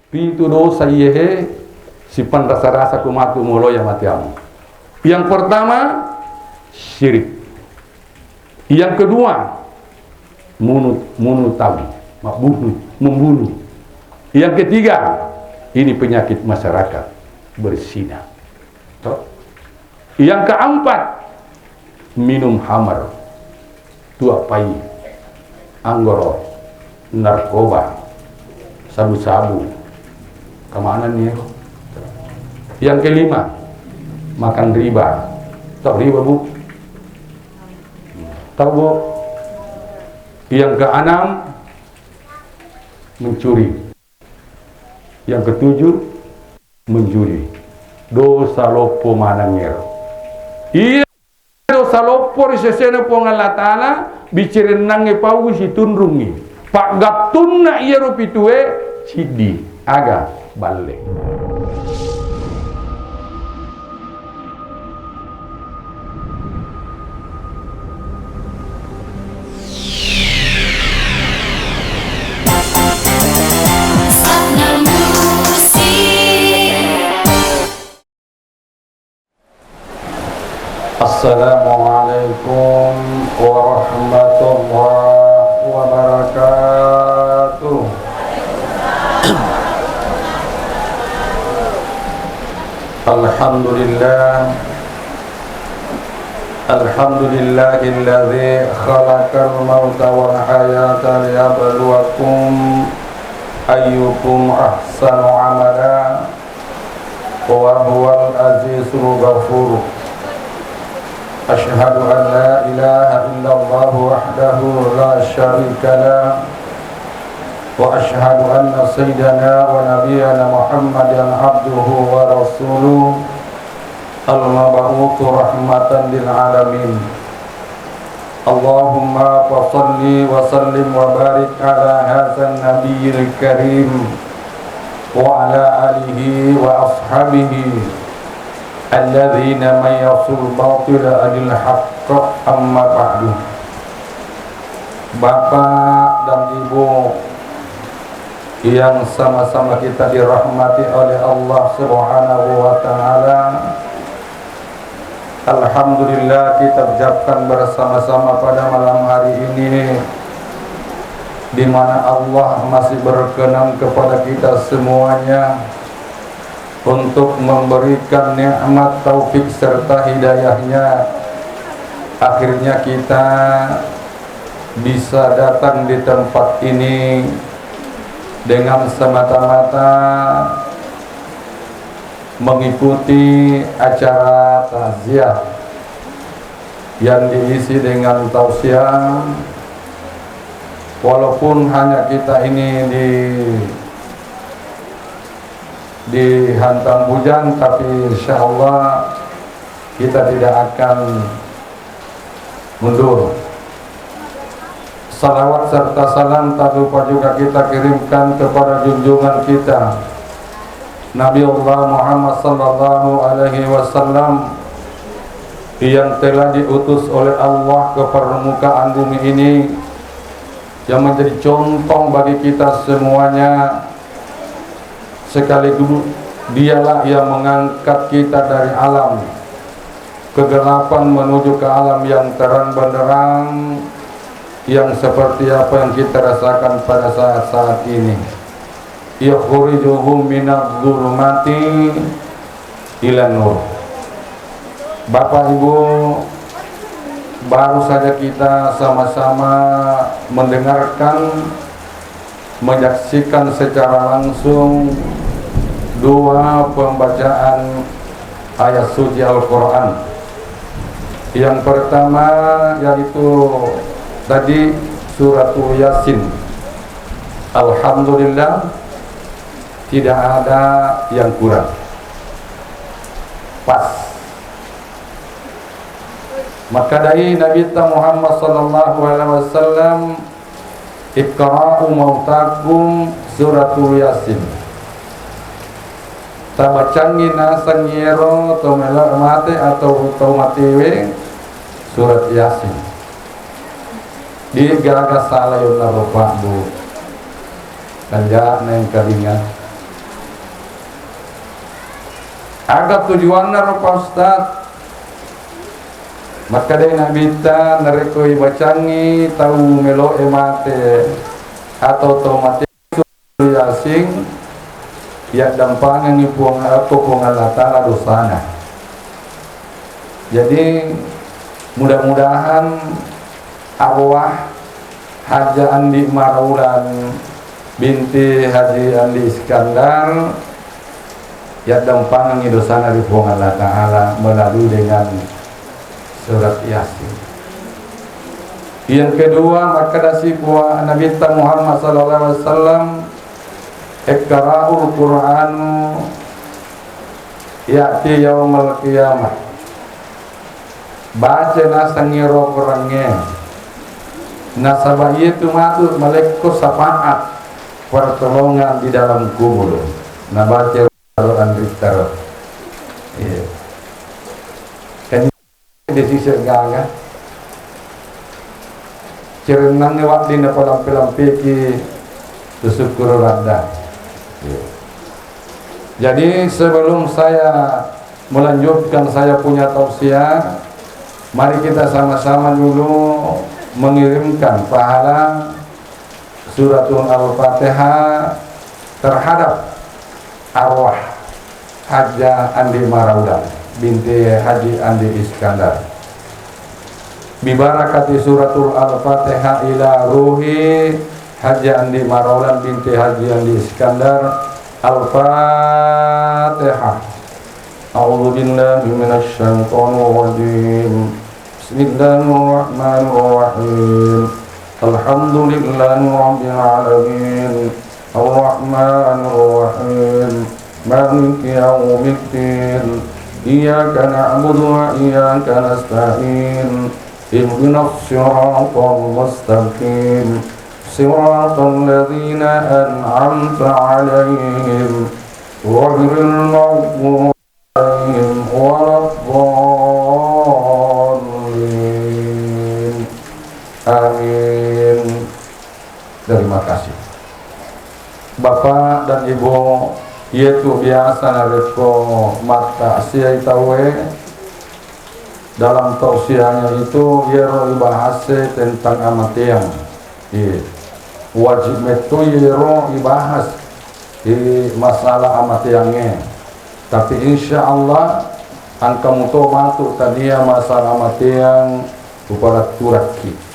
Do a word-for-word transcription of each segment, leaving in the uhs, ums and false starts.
Pitu dosa iyehe sipanrasa-rasa ko matu moloya matiamu. Yang pertama, syirik. Yang kedua, munu, munu tau, mabbunuh, membunuh. Yang ketiga, ini penyakit masyarakat, berzina. Toh? Yang keempat, minum khamar, tua pai, anggoro, narkoba, sabu-sabu. Kemana nih? Yang kelima, makan riba. Tahu riba, Bu? Tahu, Bu? Yang keenam, mencuri. Yang ketujuh, menjudi. Dosa loppo manengngero. Iya, dosa loppo ri sesena Puang Allah Ta'ala, bicirennangnge pauwi situnrungngi. Paggattunna iyaro pitue, ciddi. Aga? Balle. Assalamualaikum warahmatullahi wabarakatuh. Alhamdulillah. Alhamdulillahilladzi khalaqal mauta wal hayata liyabluwakum ayyukum ahsanu amala wa huwal azizul ghafur. Asyhadu an la ilaha illallah wahdahu la syarika lah, wa asyhadu anna sayyidana wa nabiyyana Muhammadan abduhu wa rasuluh, al-mab'utsu rahmatan lil alamin. Allahumma fa shalli wa sallim wa barik ala hadzan nabiyil karim wa ala alihi wa ashabihi alladzina mayyazzul batila anil haqq, amma ba'du. Bapak dan Ibu yang sama-sama kita dirahmati oleh Allah Subhanahu wa Ta'ala, alhamdulillah, kita ucapkan bersama-sama pada malam hari ini, di mana Allah masih berkenan kepada kita semuanya untuk memberikan nikmat, taufik, serta hidayahnya. Akhirnya kita bisa datang di tempat ini dengan semata-mata mengikuti acara takziah yang diisi dengan tausiah, walaupun hanya kita ini di, dihantam hujan, tapi insya Allah kita tidak akan mundur. Salawat serta salam tak lupa juga kita kirimkan kepada junjungan kita, Nabiullah Muhammad sallallahu alaihi wasallam, yang telah diutus oleh Allah ke permukaan bumi ini, yang menjadi contoh bagi kita semuanya, sekaligus dialah yang mengangkat kita dari alam kegelapan menuju ke alam yang terang benderang, yang seperti apa yang kita rasakan pada saat-saat ini. Yukhrijuhum minadz dzulumati ilan nur. Bapak Ibu, baru saja kita sama-sama mendengarkan, menyaksikan secara langsung dua pembacaan ayat suci Al-Quran. Yang pertama yaitu tadi suratul Yasin. Alhamdulillah, tidak ada yang kurang. Pas. Maka dari Nabi Muhammad sallallahu alaihi wasallam, "Iqra'u mautakum suratul Yasin." Tabacangngi naseng iyaro to melo mate atau to matewe surat Yasin. Degaga sala yonna rupa, Bu. Kanja neng kalinga. Aga tujuanna ro, Pak Ustaz? Makkedai Nabitta, narekko ibacangngi tau melo'e mate atau tau mate Yasin, yaddampangengngi Puang, ko Puang Allah Ta'ala dosana. Jadi, mudah-mudahan arwah Hajjah Andi Maraulan binti Haji Andi Iskandar yaddampangengngi dosana ri Puang Allah Ta'ala melalui dengan surat Yasin. Yang kedua, makkedasi Puang Nabitta Muhammad sallallahu alaihi wasallam, "Iqra'ul Qur'anu ya'ti yaumal qiyamah." Baca nasengngi ro Korangnge. Nasaba iyatu matu malekko syafaat pertolongan di dalam kubur. Nabaca ro anritta ro. Iya. Kan desi segaga. Cerennangnge wadding napalampe-lampeki tusukkuru ladda. Iya. Jadi sebelum saya melanjutkan saya punya tausiah, mari kita sama-sama dulu mengirimkan pahala Suratul Al-Fatihah terhadap arwah Hajjah Andi Maraulan binti Haji Andi Iskandar. Bibarakati Suratul Al-Fatihah ila ruhi Hajjah Andi Maraulan binti Haji Andi Iskandar. Al-Fatihah. A'udzu billahi minasy syaithanir rajim. Bismillahirrahmanirrahim. Alhamdulillahi rabbil alamin. Arrahmanirrahim. Maliki yaumiddin. Iyyaka na'budu wa iyyaka nasta'in. Ihdinas siratal mustaqim. Siratal ladzina an'amta 'alaihim. Ghairil maghdubi 'alaihim waladdallin. Amin. Terima kasih. Bapak dan Ibu, iyatu biasa narekko mattaksiai tauwe, dalam tausiahnya itu iyaro ibahase tentang amateang. Iya. Wajib metto iyaro ibahas di masalah amateangnge. Tapi insya Allah engka muto matu tania masalah amateang uparatturakki.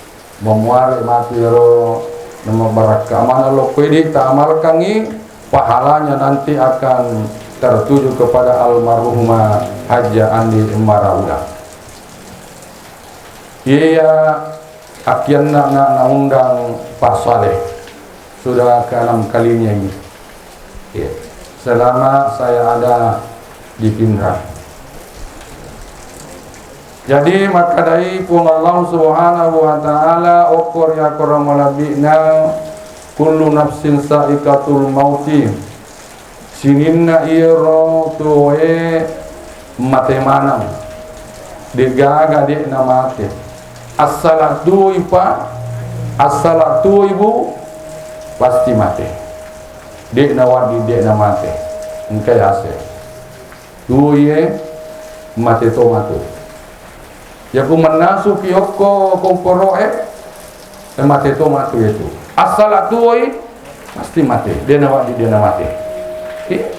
Memuare matu iyaro namabbarakka. Amana lokko idi ta amalkangngi, pahalanya nanti akan tertuju kepada almarhumah Hajjah Andi Maraulan. Iya, akkianna na, naundang Pak Saleh. Sudah keenam kalinya ini. Iya. Selama saya ada di Pinrang. Jadi, makkadai Puang Allah Subhanahu wa Ta'ala, okko ri akkoro malebbi'na, "Kullu nafsin sa'iqatul mauti." Sininna iyaro tuoe mate maneng. De'gaga de'na mate. Assala tuoi pa, assala tuoi bu, pasti mate. De'na wedding, de'na mate. Engka yase. Tuoie mate to matu. Yaku mennasuki okko komporo'e, eh, mate to matu itu. Assala tuoi, pasti mate. De'na wedding, de'na mate. Iya.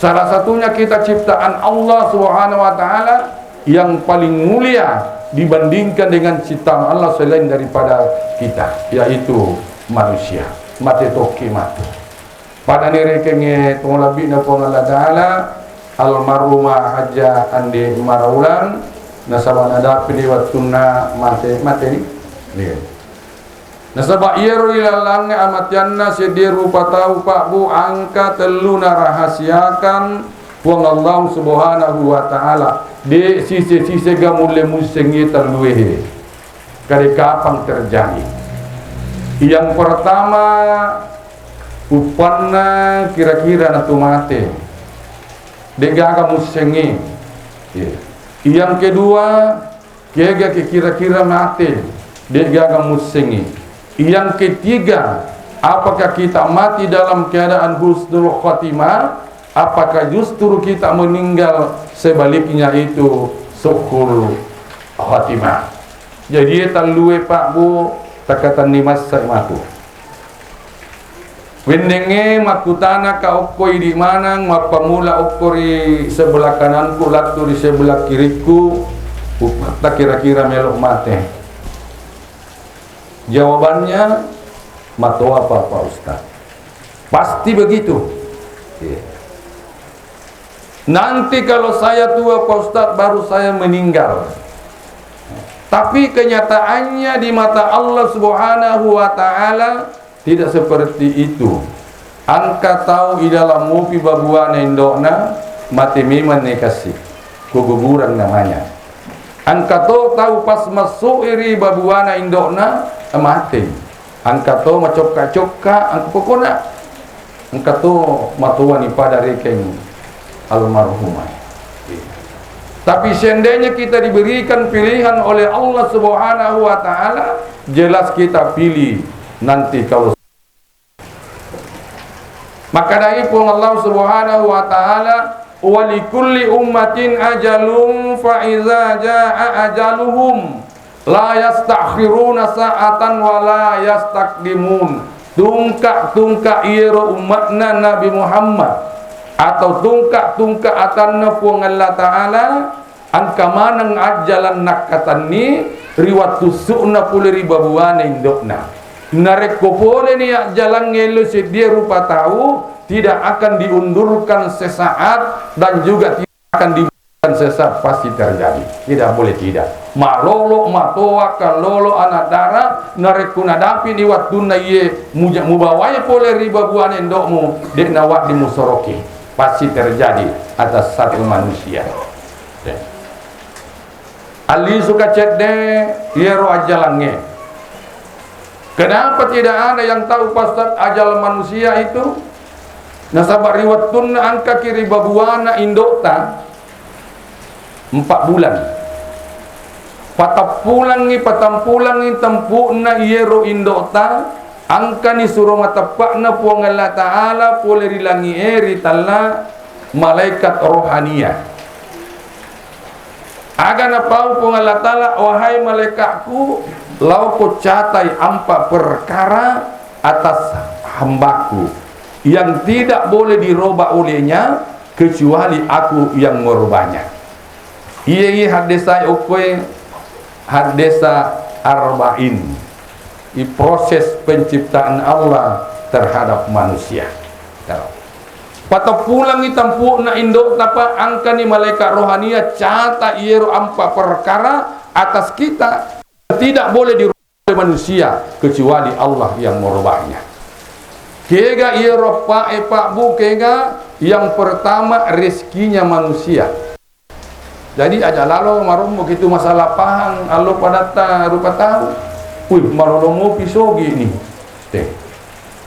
Salah satunya kita ciptaan Allah Subhanahu wa Ta'ala yang paling mulia dibandingkan dengan ciptaan Allah selain daripada kita, yaitu manusia. Mate tokki matu. Pada nerekengnge tongolabbi'na Puang Allah Ta'ala, almarhumah Hajjah Andi Maraulan, nasaba nadapi di wettunna mate, mate ni. Iya. Nasaba iyaro ilalangnge amateanna seddie rupa tau, Pak, Bu, engka tellu narahasiakan Puang Allah Subhanahu wa Ta'ala. De sise-sisega mulle mussengngi tellue he. Kade kapang terjadi. Yang pertama, uppanna kira-kira natu mate. De'gaga mussengngi. Iya. Yang kedua, kega ke kira-kira mate, de'gaga mussengngi. Yang ketiga, apakah kita mati dalam keadaan husnul khatimah Apakah justru kita meninggal, sebaliknya itu su'ul khatimah. Jadi, tellue, Pak, Bu, takatenni masse matu. Wenningnge makkutana ka okko idi maneng, mappamula okko ri sebelah kananku, lattu ri sebelah kirikku, upatta kira-kira melo mate. Jawabannya, matoa pa, Pak Ustaz. Pasti begitu. Iya. Nanti kalau saya tua, Pak Ustaz, baru saya meninggal. Tapi kenyataannya di mata Allah Subhanahu wa Ta'ala tidak seperti itu. Engka tau ri laleng mupi babuana indo'na, mate memang nekasi. Kuguburan namanya. Engka to tau pas massu'i ri babuana indo'na, mate. Engka to macokka-cokka, engka pokona. Engka to matoani pada rekeng almarhumah. Tapi seandainya kita diberikan pilihan oleh Allah Subhanahu wa Ta'ala, jelas kita pilih nanti kalau. Makkedai Puang Allah Subhanahu wa Ta'ala, "Wa likulli ummatin ajalun, fa iza jaa ajaluhum, la yastakhiruna sa'atan wa la yastaqdimun." Tungka-tungka iyaro ummatna Nabi Muhammad atau tungka-tungka atanna Puang Allah Ta'ala, engka maneng ajjalang nakkatenni ri wettu su'na pole ri babuana indo'na. Narekko poleni ajjalangnge ello seddie rupa tau, tidak akan diundurkan sesaat dan juga tidak akan dibiarkan sesaat, pasti terjadi. Tidak boleh tidak. Malolo, matoa, kallolo, anak dara, narekko nadapini wettunna iye muja-, mubawai pole ri babuana indo'mu, de'na wedding musoroki. Pasti terjadi atas satu manusia. Ya. Allisu ka cedde iyaro ajjalangnge. Kenapa tidak ada yang tahu, Pak Ustaz, ajal manusia itu? Nasaba ri wettunna engkaki ri babuana indo'ta empat bulan. Patappulangngi, patampulangngi tempu'na iyaro indo'ta, engkani suro mateppa'na Puang Allah Ta'ala pole ri langi'e ri tella malaikat rohania. Aga napau Puang Allah Ta'ala, "Wahai malaikatku, laoko catai empat perkara atas hambaku yang tidak boleh dirubah olehnya kecuali aku yang merubahnya." Iye, iye haddesai okkoe haddesa Arba'in. I proses penciptaan Allah terhadap manusia. Pateppulangngi tempu'na indo'ta, Pak, engkani malaikat rohania cata iyero empat perkara atas kita. Tidak boleh dirubah oleh manusia kecuali Allah yang merubahnya. Kega iyero, Pak, eh, Pak, Bu, kega? Yang pertama, rezekinya manusia. Jadi aja lalo marombo kitu masalah pahang allo padatta rupa tau. Wih, malolo mopi sogi ni. Teh.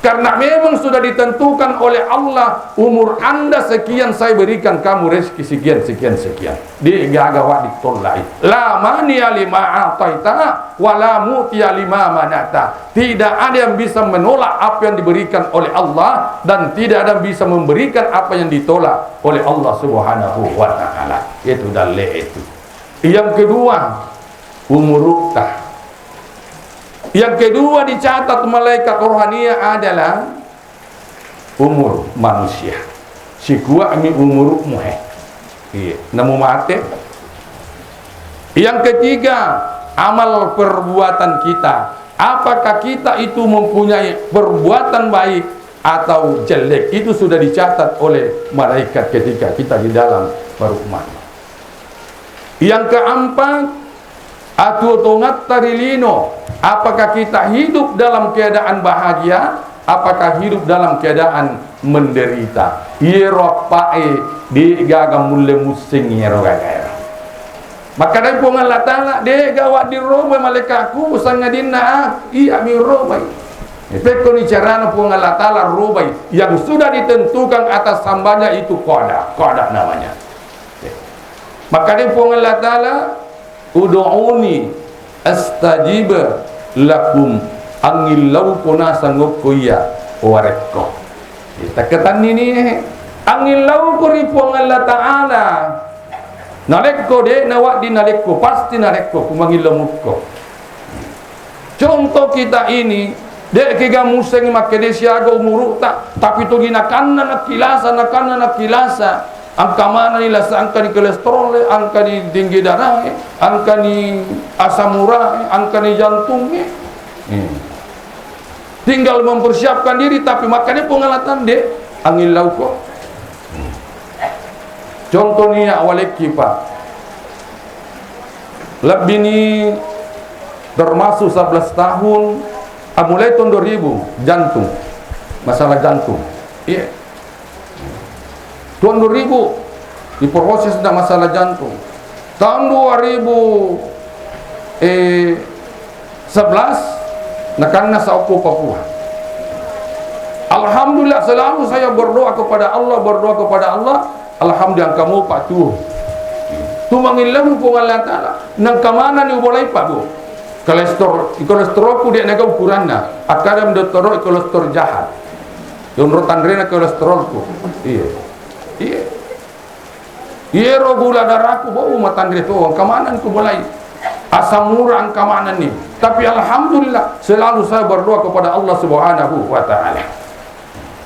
Karena memang sudah ditentukan oleh Allah, umur Anda sekian, saya berikan kamu rezeki sekian, sekian, sekian. De'gaga wa ditollai. La mania lima ataita, wa la mu'tia lima manata. Tidak ada yang bisa menolak apa yang diberikan oleh Allah, dan tidak ada yang bisa memberikan apa yang ditolak oleh Allah Subhanahu wa Ta'ala. Itu dalil itu. Yang kedua, umurukta. Yang kedua dicatat malaikat rohania adalah umur manusia. Sikuami umurukmu he. Iya, namu mate. Yang ketiga, amal perbuatan kita. Apakah kita itu mempunyai perbuatan baik atau jelek? Itu sudah dicatat oleh malaikat ketika kita di dalam perut mati. Yang keempat, atuo tongatta ri lino, apakah kita hidup dalam keadaan bahagia, apakah hidup dalam keadaan menderita? Iyero appae de'gaga mulle musseng iyero gagaero. Makkedai Puang Allah Ta'ala, "De'ga wedding robai malaikatku, sangadinna aku, iyami robai." Pekkoni carana Puang Allah Ta'ala robai yang sudah ditentukan atas hambanya itu qada, qada namanya. Makkedai Puang Allah Ta'ala, "Ud'uni astajib lakum." Angillauko naseng okko iya warekko. Takkatenni ni, Angillauko ri Puang Allah Ta'ala. Nalekko, de' nawadding nalekko, pasti nalekko, kumangillau mukko. Contoh kita ini, de' kega musengngi makkeda siaga umuru'ta, tapi togi nakanna nakkilasa, nakanna nakkilasa. Engka manani lasa, engkani kolesterol, engkani tinggi darah, engkani asam urat, engkani jantung. Hmm. Tinggal mempersiapkan diri, tapi makkeda Puang Allah Ta'ala, de', angillauko. Contoh ni ya, walekki, Pak. Lebbi ni termasuk sebelas tahun, ah, mulai tahun dua ribu, jantung. Masalah jantung. Iya. Tahun dua ribu diproses na masalah jantung. Tahun dua ribu, eh, sebelas, nakanna saokko Papua. Alhamdulillah, selalu saya berdoa kepada Allah, berdoa kepada Allah. Alhamdulillah, kamu Pak tuo. Tu mangillau Puang Allah Ta'ala. Nangka manani ubolai, Pak, Bu? Kolesterol, kolesterolku de' naga ukuranna. Akkada dokter, kolesterol jahat. Yonro tanrena kolesterolku. Iya. Iya. Iyero gula darahku, bau matanre to, engka maneng ku bolai. Asam urat engka maneng ni. Tapi alhamdulillah, selalu saya berdoa kepada Allah Subhanahu wa Ta'ala.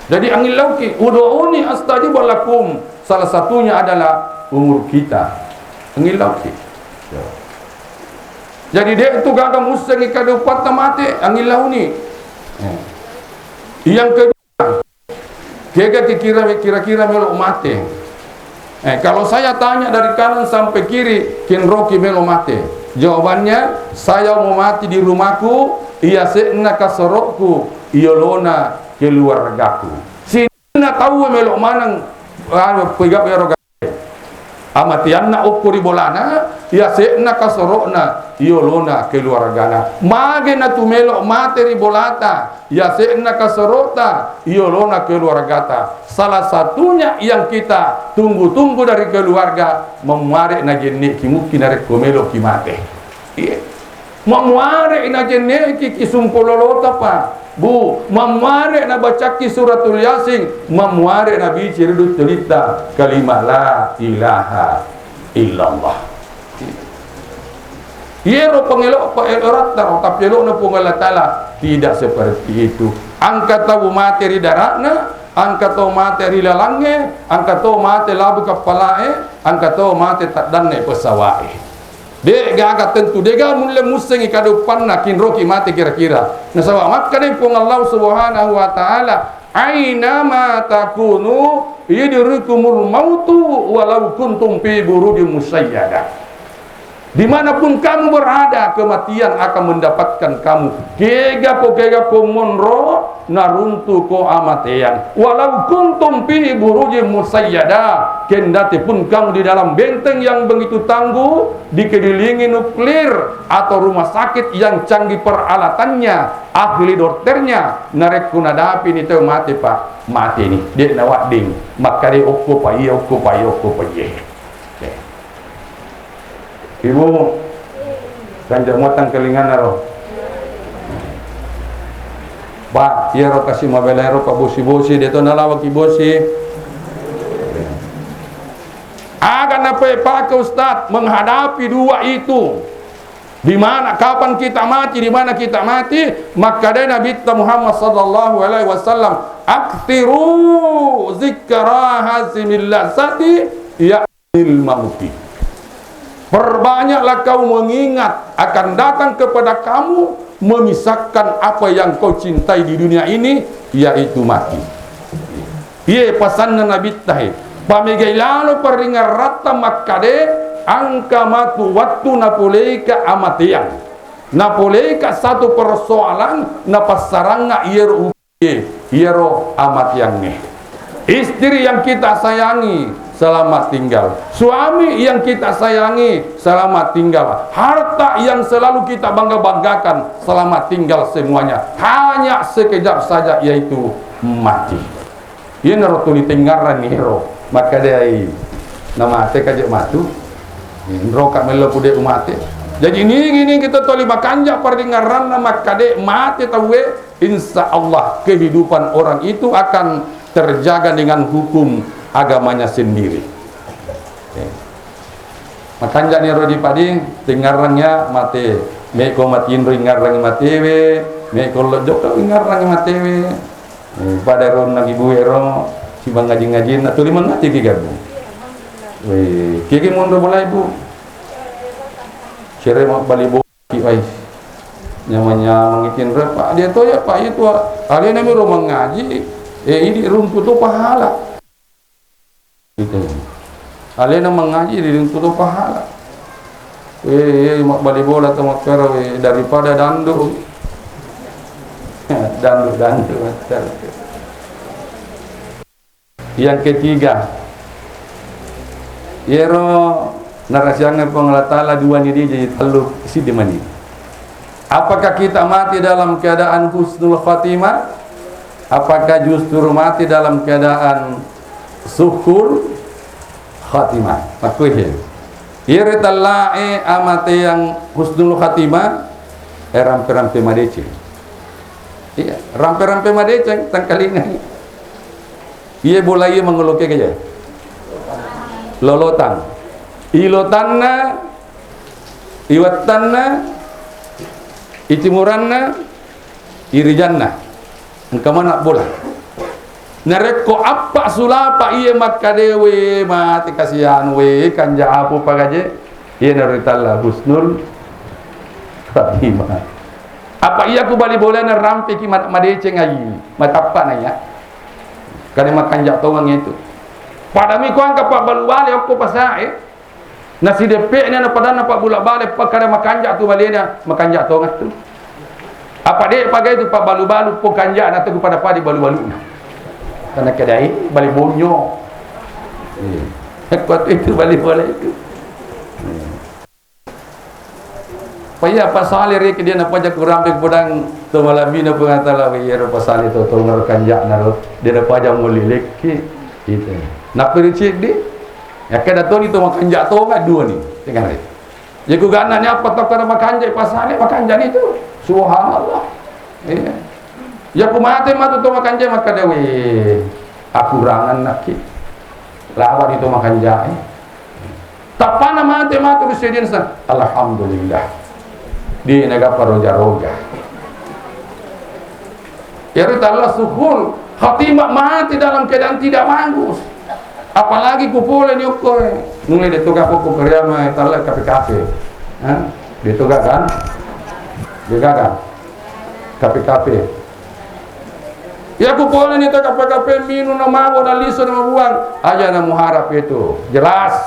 Jadi, angillauki, ud'uni astajib lakum. Salah satunya adalah umur kita. Angillauki. Ya. Jadi, de' tu gaga musengngi kada uppatta mate, angillauni. Ya. Yang kedua, kega kira-kira, kira-kira melo mate? Eh, kalau saya tanya dari kanan sampai kiri, kinroki melo mate? Jawabannya, saya mau mati di rumahku, iya se'na kasorokku, iyolona keluargaku. Sininna tau melo maneng, anu, pegawai ero. Amateanna okko ri bolana, yase'na kasorokna, yolona keluargana. Mage natu melo mate ri bolata, yase'na kasorokta, yolona keluargata. Salah satunya yang kita tunggu-tunggu dari keluarga, mamuare najenneki mukki narekko meloki mate. Iya. Mamuare najenneki ki sumpololota, Pak. Bu, mamuare nabacakki suratul Yasin, mamuare nabici ri duttulita kalimat la ilaha illallah. Iyero pangelo, pa-, eloratta ro, tapi elokna Puang Allah Ta'ala tidak seperti itu. Engka tau mate ri daratna, engka tau mate ri lalangnge, engka tau mate labu kappalae, engka tau mate taddanna pesawa'e. De' gaga tentu, de' gaga mulle musengngi kada uppanna kinroki mate kira-kira. Nasaba makkeda Puang Allah Subhanahu wa Ta'ala, "Aina ma takunu yudrikumul mautu walau kuntum fi burujin musyayyada." Dimanapun kamu berada, kematian akan mendapatkan kamu. Kega ko, kega ko monro, naruntu ko amateang. Walau kuntum fi burujin musyayyada, kendati pun kamu di dalam benteng yang begitu tangguh, dikelilingi nuklir atau rumah sakit yang canggih peralatannya, ahli dokternya, narekko nadapini tau mate, Pak, mateni. De' nawadding makkeda okko pa iya, okko pa iya, okko pa iya. Oke. Ibu, kanjeng muattang kelinganna ro. Pak, iyaro kasi mabela ero, Pak, bosi-bosi, de' to nalawaki bosi. Aga napake Ustaz menghadapi dua itu? Di mana, kapan kita mati, di mana kita mati? Makkeda Nabitta Muhammad sallallahu alaihi wasallam, "Aktsiru zikra hazimil lazati, ya lil mauti." Perbanyaklah kau mengingat akan datang kepada kamu, memisahkan apa yang kau cintai di dunia ini, yaitu mati. Iye pasanna Nabitta he, pamegai lalo paringerratta makkade, engka matu wettu napoleika amateang. Napoleika satu persoalan, napassarangnga iyaro Iyaro amateangnge. Istri yang kita sayangi, selamat tinggal. Suami yang kita sayangi, selamat tinggal. Harta yang selalu kita bangga-banggakan, selamat tinggal semuanya. Hanya sekejap saja, yaitu mati. Iyanaro tuli tengngarang ero. Makkedai, namate kaje matu. Enroka mello kude umate. Jadi ini, ini kita tuli makanja paringerranna makkade mate tauwe. Insya Allah, kehidupan orang itu akan terjaga dengan hukum agamanya sendiri. Eh. Makanja'ni ro di padi, tingngarrang ya mate. Meko matinro ingngarrang matewe, meko lojok ingngarrang matewe. Eh, pada ro nagi buero, si mangaji-ngajinna, tuli mangati ki gabu. Weh, kiki monro bolai bu. Sere mabbali bo-, Ki, wai. Nyamang-nyamang itinro, Pak. Dia to ya, Pak, itu alena mi ro mangaji, eh, idi runtu to pahala. Gitu. Alena mangaji, idi runtu to pahala. Eh, eh, mabbali bola to makkero, eh, daripada dandu. Dandu, dandu, makkero. Yang ketiga, yero narasiangnge Puang Allah Ta'ala dua ni di, jadi tellu siddi mani. Apakah kita mati dalam keadaan husnul khatimah? Apakah justru mati dalam keadaan suhul khatimah? Makkuhe. Yero tellae amateang husnul khatimah, eh, rampe-rampe madeceng. Iya, rampe-rampe madeceng, tangkalingai. Iye bola iye mangoloke keje. Lolotang. Ilotanna, iwettanna, itimuranna, irijanna. Engka mana bola. Narekko appa sulapa iye makkadewe mate kasihan we kanja apu pagaje. Iye naritalla husnul khatimah. Apa iya ku bali bolana rampiki ma-, madeceng aji, matappa na iya. Kade makanja tongeng itu. Padami ku angka pabbalu bale okko pasae. Nasideppe'na na padanna pabbula bale, pakkada makanja tu balena, makanja tongeng tu. Apa de pagai tu pabbalu-balu, po kanja na tu pada-pada balu-baluna. Karena kedai bali bonyo. Iya. Kuat itu bali bola itu. Iya. Paya pasale reke dia napaja kurang pe podang to malabina pengatala we yero pasale to to ngaro kanja'na ro. Dia napaja molli lekki. Gitu. Nappi ri ceddi. Yakkeda toni to makanja' tonga dua ni. Tengare. Ya ku ganna ni apa to kada makanja' pasale makanja' ni tu. Subhanallah. Iya. Ya ku mate matu to makanja' makkada we. Akurangan nakki. Lawa ni to makanja' eh. Tappana mate matu ri seddianna, alhamdulillah. Di naga paroja-roja. Yari talla suhul khatimah mati dalam keadaan tidak bagus. Apalagi ku pole ni okko e. Nule de toga ko keriama talla kape-kape. Ha? De toga kan? De gaga. Kape-kape. Ya ku pole ni to kape-kape minu na mabo na liso na mabuang. Aja na muharap itu. Jelas.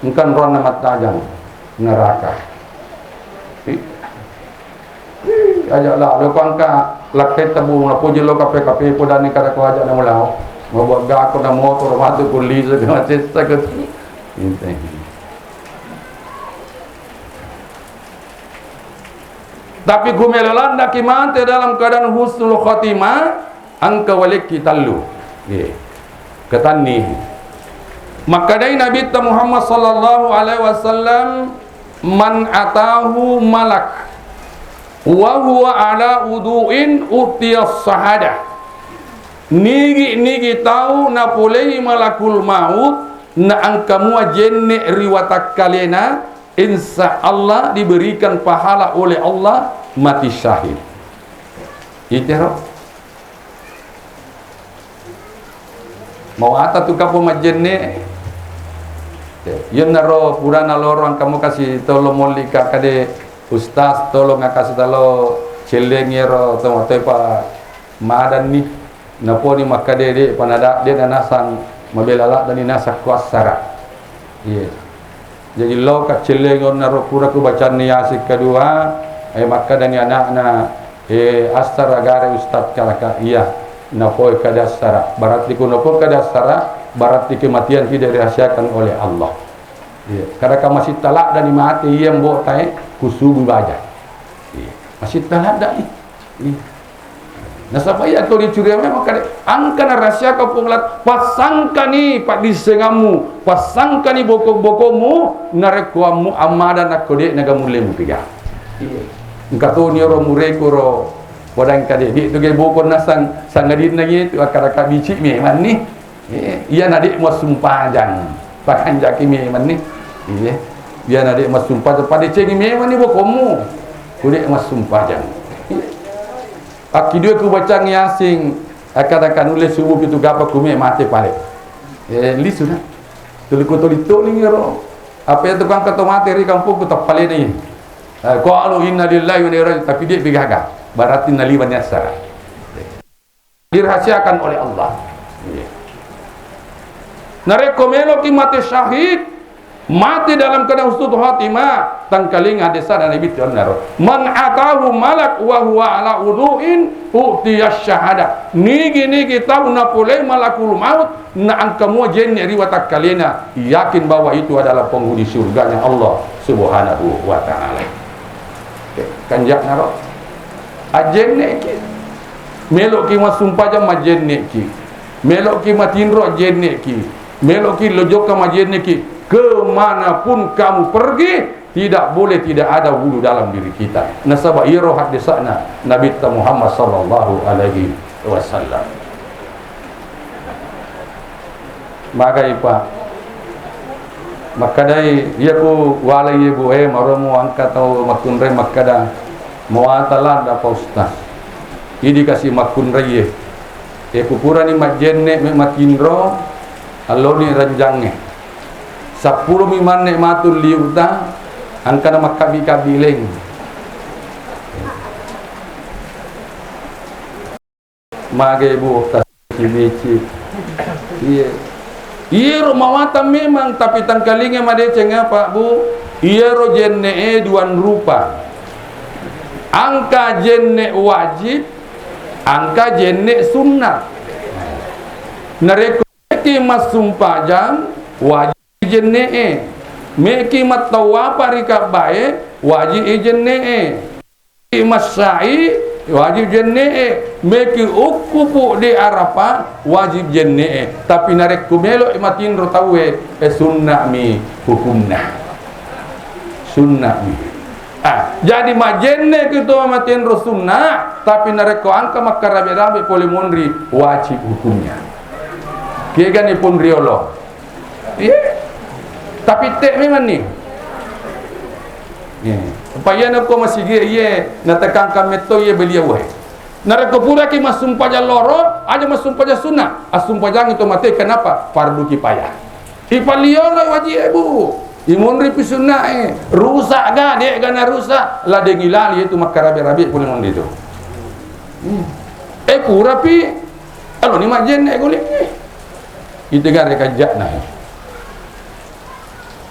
Engka ronanna mattajang neraka. Ih. Ih, aja lah, lo pangka lakkai tabu, napoji lo kape-kape, podani kada ko aja na mulao. Mabuat gako na motor, matu ku lisu, ke macessa ke. Intai. Tapi ku melo landa ki mate dalam keadaan husnul khotimah, Engka walekki tellu. Ye. Ketanni. Makkadai Nabitta Muhammad sallallahu alaihi wasallam, "Man atahu malak wa huwa ala wudu'in utiyas sahada." Nigi-nigi tau napolei malakul maut, na engka mua jenne ri watakkalena, insya Allah diberikan pahala oleh Allah mati syahid. Itero. Mawata tu kapo majjenne. Yennaro purana loro engka mo kasi tolo molli ka kade ustaz tolong kasi talo cellengi ero to topa madanni. Naponi makkade de panada de nanasang mabela laddani nasakko assara. Iya. Jaji lo kaccellengi onnaro pura ku bacanni Yasin kedua, eh, makkadani anakna, eh, assara gare ustaz kalaka iya, napoi kada assara. Berarti ku napoi kada assara, berarti kematian tidak dirahasiakan oleh Allah. Iya. Kada ka masih talak dani mati iya mbok tae kusubu baja. Iya. Masih talak dani. Iya. Nasaba iya ko dicuriga memang kada engka na rahasia ka Puang Allah, passangkani paddissengammu, passangkani boko-bokomu, narekko ammu ammada nakko de naga mulle mupega. Iya. Engka toni ro mureku ro podang kade, de tu ge boko nasang sangadinna gitu, akkada ka bicik memang ni. Eh, iyana de' massumpajang. Pakanjaki memanni. Iya. Iyana de' massumpajang. Padecengi memanni bokommu. Ku de' massumpajang. Iya. Akkidue ku bacang Yasin. Akkadaka nulle subuh pitu gapa kume mate pale. Eh, lisu na. Tuli ku toli-toli ro. Apa itu kangka to mate ri kampungku tappalena ini. Eh, qalu inna lillahi wa inna ilaihi raji'un. Tapi de' bigaga. Berarti naliwani assara. Dirahasiakan oleh Allah. Iya. Narekko meloki mate syahid, mate dalam keadaan husnul khatimah, tangkalinga hadisana Nabi tionnaro. Man atahu malak wa huwa ala wudu'in u'tiya syahadah. Nigi-nigi tau napolei malakul maut, na engka mua jenne ri watakkalena, yakin bahwa itu adalah penghuni surganya Allah Subhanahu wa Ta'ala. Oke, kanja'naro. Ajenneki. Meloki massumpajang, majenneki. Meloki matinro, ajenneki. Meloki lojokka, majenneki. Kemanapun kamu pergi, tidak boleh tidak ada wulu dalam diri kita. Nasaba iyaro haddesa'na Nabitta Muhammad sallallahu alaihi wasallam. Magai, Pak. Makkedai, iyaku walai iye, Bu, eh, maromo engka tau makkunrai makkeda, mawata ladda, Pak Ustaz. Idi kasi makkunrai iye. Eh, ku purani majjenne me matinro, alloni ranjangnge. Seppulo mi manne matu liuta, engkana makkabbi-kabbi leng. Mage, Bu, tas-, cibici. Iya. Iyaro mawatang memang, tapi tangkalinga madeceng apa, Bu? Iyaro jenne e duan rupa. Engka jenne wajib, engka jenne sunnah. Narekko ki massumpajang, wajib jenne e. Meki mattawapa ri Ka'bae, wajib i jenne e. Massa'i wajib jenne'e, meki ukkupu di Arafah wajib jenne'e. Tapi narekko melo'i matinro tauwe, eh, sunna'mi hukumna. Sunna'mi. Ah, jadi majjenne'ki to matinro sunna', tapi narekko engka makkarabe-rabe pole monri, wajib hukumnya. Kegani pun riolo. Iya. Tapi te' memang ni. Iya. Apa iya nako masigi iye natekangkan metto iye belia wae. Narekko puraki massumpajang loro, aja massumpajang sunnah. Assumpajang itu mate, kenapa? Fardu kifayah. Ipaliolo wajib, Bu. Imunri pi sunnah e. Rusak ga, de' ga na rusak. Ladeng ilali itu makkarabe-rabe pole monri itu. Hmm. Eh, pura pi. Alo ni majjenne' guli. Itu gare kajja'na.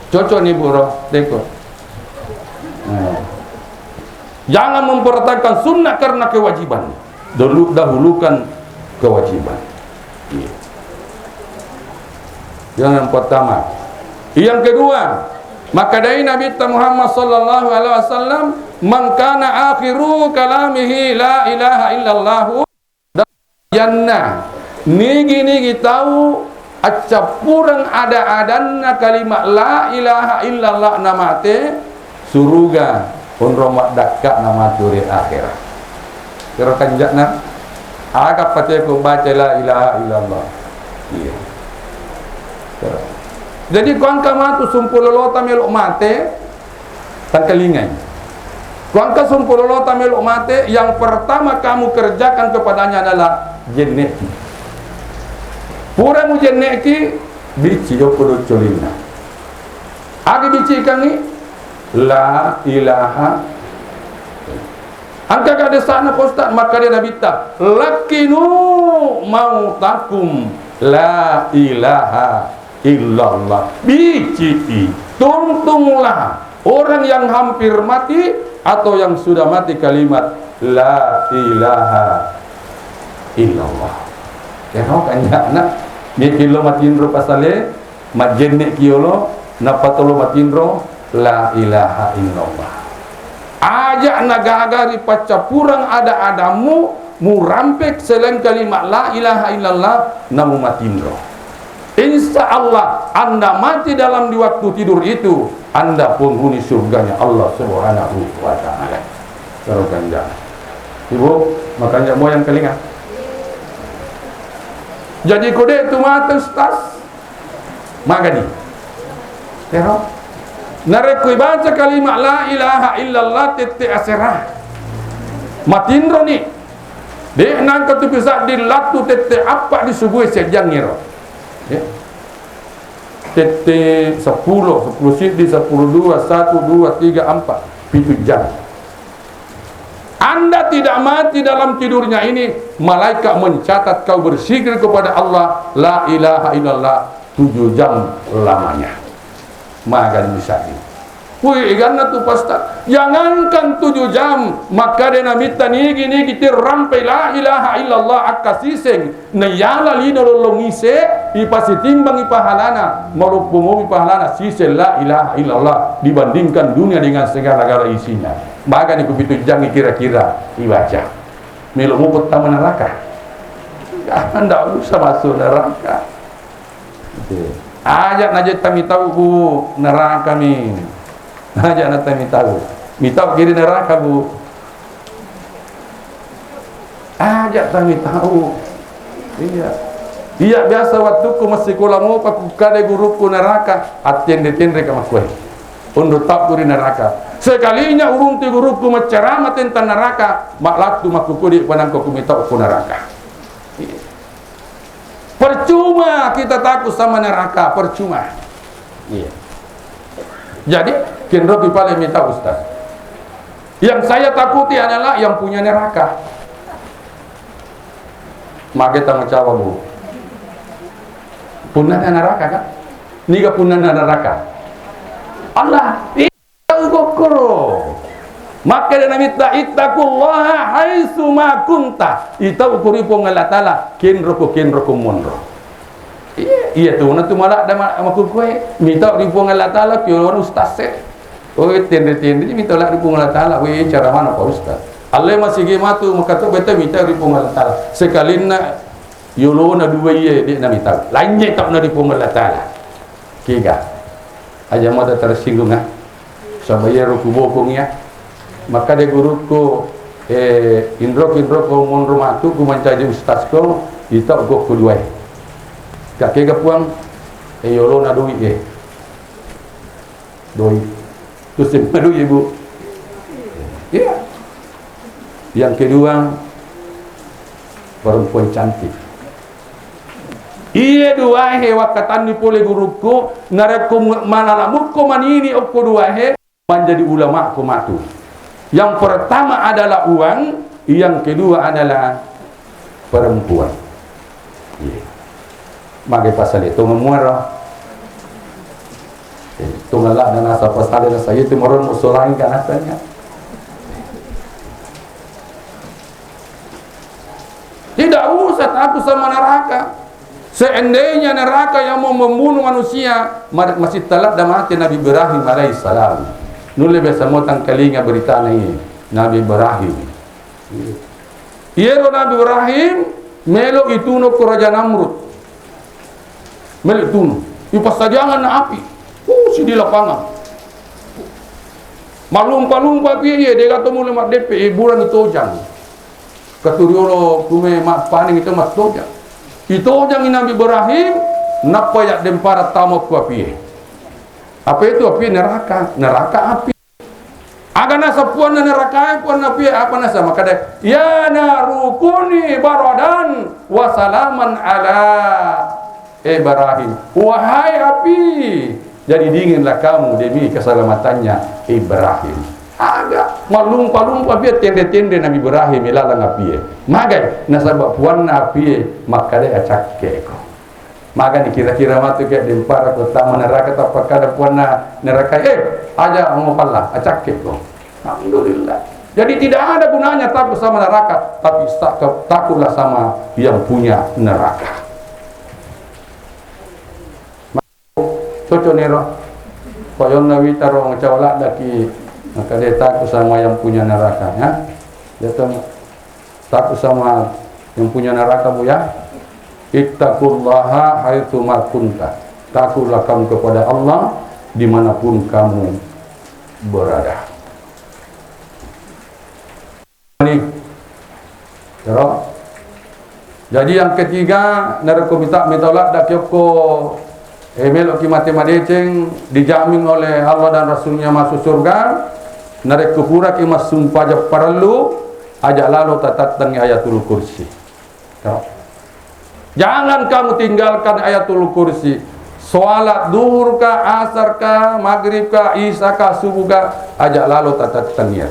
Cocok ni, Bu, ro? Teko. Nah. Jangan mempertahankan sunnah karena kewajiban. Dulu, dahulukan kewajiban. Iya. Yang pertama. Yang kedua, makkadai Nabitta Muhammad sallallahu alaihi wasallam, "Man kana akhiru kalamihi la ilaha illallah." Janna, nigi-nigi tau accappureng ada-adanna kalimat la ilaha illallah namate, suruga onrong maddakka'na matu ri akhirat. Kira kanja'na, aga pateko baca la ilaha illallah. Iya. Kira. Jadi, ko engka matu sumpulolota melo mate, tangkalingai. Ko engka sumpulolota melo mate, yang pertama kamu kerjakan kepadanya adalah jenne'ki. Pura mujenne'ki, bicci jokko doccolinna. Aga biccikangngi? La ilaha. Engka ga desana, Pak Ustaz? Makkeda Nabitta, "Lakkinu mautakum la ilaha illallah." Bicci, tuntunglah orang yang hampir mati atau yang sudah mati kalimat la ilaha illallah. Ero kanja'na, miki lo matinro pasale, majjenne' kiolo, nappa tolo matinro, la ilaha illallah. Aja' nagaga ri paccappureng ada-adammu, murampe selain kalimat la ilaha illallah, namu matinro. Insya Allah, Anda mati dalam di waktu tidur itu, Anda penghuni surganya Allah Subhanahu wa Ta'ala. Karo kanja'na. Ibu, makanja' moyang kalinga. Jadi ko de' tu mate, Ustaz, magani. Tero. Narekko ibaca kalimat la ilaha illallah tette asera, matinroni. De' nangka tu pisadding lattu tette appa' di subuh e, sejang ero. Ya. Tette seppulo, seppulo siddi, seppulo dua, satu, dua, tiga, empat, pitu jang. Anda tidak mati dalam tidurnya ini, malaikat mencatat kau berzikir kepada Allah, la ilaha illallah, tujuh jam lamanya. Magani bisa ini. Wih, iganna tu pasta. Jangankan tujuh jam, maka de' namitta nigi-nigi tirrampe la ilaha illallah akkasiseng. Naiyala lino lollong ise, ipasitimbangi pahalana, maloppo momi pahalana, siseng la ilaha illallah dibandingkan dunia dengan segala-gala isinya. Magani ku pitu jangngi kira-kira ibaca. Melo muko tama neraka. Ah, ndak usah masuk neraka. Oke. Aja' naje tami tau, Bu, neraka mi. Aja' na tami tau. Mi tau kiri neraka, Bu. Aja' tami tau. Iya. Iya, biasa wattukku massikola mopa, kukkada gurukku neraka, attende-tendeka makkuwae. Onro tau ku ri neraka. Sekalinya uruntu gurukku maccarama tentang neraka, ma'lattu makkukudi panangko kumitau ku neraka. Iya. Percuma kita takut sama neraka, percuma. Iya. Jadi, kenropi pale mita Ustaz. Yang saya takuti adalah yang punya neraka. Mage tanggung jawab, Bu. Punnana neraka, kan? Niga punnana neraka? Allah. Tau kokkoro. Makkeda Nabitta, "Ittaqullaha haitsu ma kunta." Itau ko ri Puang Allah Taala, kenroko, kenroko monro. Iya, iya tu, na tu maladda ma-, makkukue. Mitau ri Puang Allah Taala, piolona ustaz e. Oh, tende-tende mitau la ri Puang Allah Taala, we, cara mana Pak Ustaz? Alle masigi matu, maka tu bete mitau ri Puang Allah Taala. Sekalinna yolona dua iye, de' na mitau. Lanye tau na ri Puang Allah Taala. Kega. Aja mata tersinggung, ah. Saba iyaro kubokong iya. Makkeda gurukku, eh, inroko, inroko monro matu ku mancaji ustazko, itau gokku duae. Ka kega Puang, eh, yolona doi e. Doi. Terus dia doi, Bu. Iya. Yang kedua, perempuan cantik. Iye duae wakkatanni pole gurukku, narekko mu-, manalamukko manini okko duae, manjadi ulama ko matu. Yang pertama adalah uang, yang kedua adalah perempuan. Iya. Mage pasale tongeng muaro. Eh, tongeng la nasa pasale nasa itu maro musolangi kan asanya. Tidak usah takut sama neraka. Seandainya neraka yang mau membunuh manusia, ma-, masih telat dan mati Nabi Ibrahim alaihissalam. Nulle biasa mau tangkalinga beritana ini, Nabi Ibrahim. Iyero Nabi Ibrahim melo ituno ko Raja Namrud. Melo ituno. Ipassajangan na api. Uh, sidi lapangan. Malumpa-lumpa api, iya, dega to mulai maddeppe, eh, burani tojang. Katuriolo kume mappaning itu mattoja. Itojangi Nabi Ibrahim, nappa yaddempara tama ku apie. Apa itu apie? Neraka, neraka api. Aga nasa puanna neraka, puanna apie, apa nasa? Makada, "Ya naru kuni baradan wa salaman ala Ibrahim." Wahai api, jadi dinginlah kamu demi keselamatannya Ibrahim. Aga, malumpa-lumpa api, tende-tende Nabi Ibrahim ilalang api. Magai, nasaba puanna api, makkada acakke ko. Magani kira-kira matu ke dempara ko tama neraka, tappa kada puanna neraka, eh, aja mau palla, acakke ko. Alhamdulillah. Jadi tidak ada gunanya takut sama neraka, tapi sa-, takutlah sama yang punya neraka. Cocok nero. Koyonna witaro macawa laddaki, maka dia takut sama yang punya neraka, ya. Dia tuh takut sama yang punya neraka, Bu, ya. Ittaqullaha haitsu ma kunta. Takutlah kamu kepada Allah dimanapun kamu berada. Ni, ero, Jadi yang ketiga, narekko mita-, mitau ladda ki okko, eh, meloki mate madeceng, dijamin oleh Allah dan Rasulnya masuk surga. Narekko puraki massumpajang parellu, aja lalo tatattengi Ayatul Kursi. Ya. Jangan kamu tinggalkan Ayatul Kursi. Sholat duhur ka, asar ka, maghrib ka, isya ka, subuh ka, aja lalo tatattengi.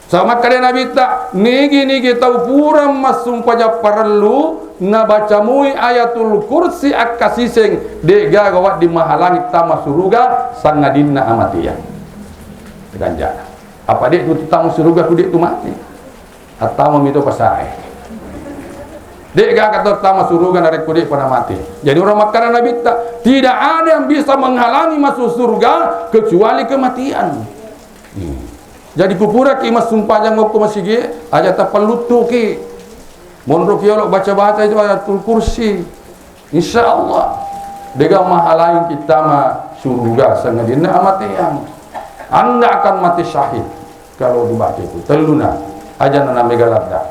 Saba makkeda Nabitta, nigi-nigi tau pura massumpajang parellu, nabaca mui Ayatul Kursi akkasiseng, de'gaga wedding mahalangi tama suruga, sangadinna amateang. Ganjana. Apa de' tu tama suruga ku de' tu mate? Attama mito pasae. De'gaga tau tama suruga narekko de'pa namate. Jadi orang makkeda Nabitta, tidak ada yang bisa menghalangi masuk surga kecuali kematian. Hmm. Jadi kupuraki massumpajang okko masigi, aja tapalluttuki. Monroki yolo baca-baca itu Ayatul Kursi. Insya Allah, de'ga mahalangi kita ma suruga sangadinna amateang. Anda akan mati syahid kalau dibaca itu. Telluna, aja na mega ladda.